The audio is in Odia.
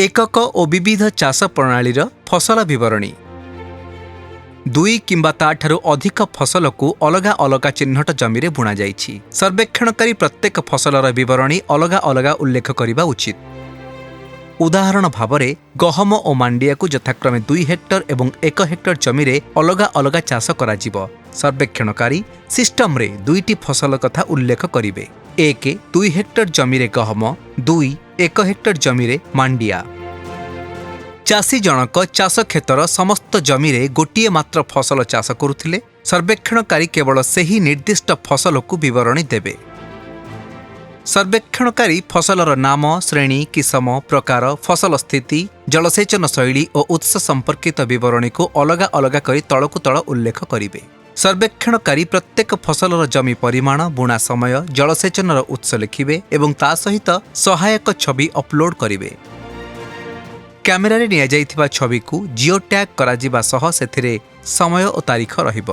ଏକକ ଓ ବିବିଧ ଚାଷ ପ୍ରଣାଳୀର ଫସଲ ବିବରଣୀ। ଦୁଇ କିମ୍ବା ତା'ଠାରୁ ଅଧିକ ଫସଲକୁ ଅଲଗା ଅଲଗା ଚିହ୍ନଟ ଜମିରେ ବୁଣାଯାଇଛି। ସର୍ବେକ୍ଷଣକାରୀ ପ୍ରତ୍ୟେକ ଫସଲର ବିବରଣୀ ଅଲଗା ଅଲଗା ଉଲ୍ଲେଖ କରିବା ଉଚିତ। ଉଦାହରଣ ଭାବରେ, ଗହମ ଓ ମାଣ୍ଡିଆକୁ ଯଥାକ୍ରମେ 2 ହେକ୍ଟର ଏବଂ 1 ହେକ୍ଟର ଜମିରେ ଅଲଗା ଅଲଗା ଚାଷ କରାଯିବ। ସର୍ବେକ୍ଷଣକାରୀ ସିଷ୍ଟମରେ ଦୁଇଟି ଫସଲ କଥା ଉଲ୍ଲେଖ କରିବେ: 1, 2 ହେକ୍ଟର ଜମିରେ ଗହମ; 2, 1 ହେକ୍ଟର ଜମିରେ ମାଣ୍ଡିଆ। ଚାଷୀ ଜଣକ ଚାଷ କ୍ଷେତର ସମସ୍ତ ଜମିରେ ଗୋଟିଏ ମାତ୍ର ଫସଲ ଚାଷ କରୁଥିଲେ, ସର୍ବେକ୍ଷଣକାରୀ କେବଳ ସେହି ନିର୍ଦ୍ଦିଷ୍ଟ ଫସଲକୁ ବିବରଣୀ ଦେବେ। ସର୍ବେକ୍ଷଣକାରୀ ଫସଲର ନାମ, ଶ୍ରେଣୀ, କିସମ, ପ୍ରକାର, ଫସଲ ସ୍ଥିତି, ଜଳସେଚନ ଶୈଳୀ ଓ ଉତ୍ସ ସମ୍ପର୍କିତ ବିବରଣୀକୁ ଅଲଗା ଅଲଗା କରି ତଳକୁ ତଳ ଉଲ୍ଲେଖ କରିବେ। ସର୍ବେକ୍ଷଣକାରୀ ପ୍ରତ୍ୟେକ ଫସଲର ଜମି ପରିମାଣ, ବୁଣା ସମୟ, ଜଳସେଚନର ଉତ୍ସ ଲେଖିବେ ଏବଂ ତା ସହିତ ସହାୟକ ଛବି ଅପଲୋଡ୍ କରିବେ। କ୍ୟାମେରାରେ ନିଆଯାଇଥିବା ଛବିକୁ ଜିଓ ଟ୍ୟାଗ୍ କରାଯିବା ସହ ସେଥିରେ ସମୟ ଓ ତାରିଖ ରହିବ।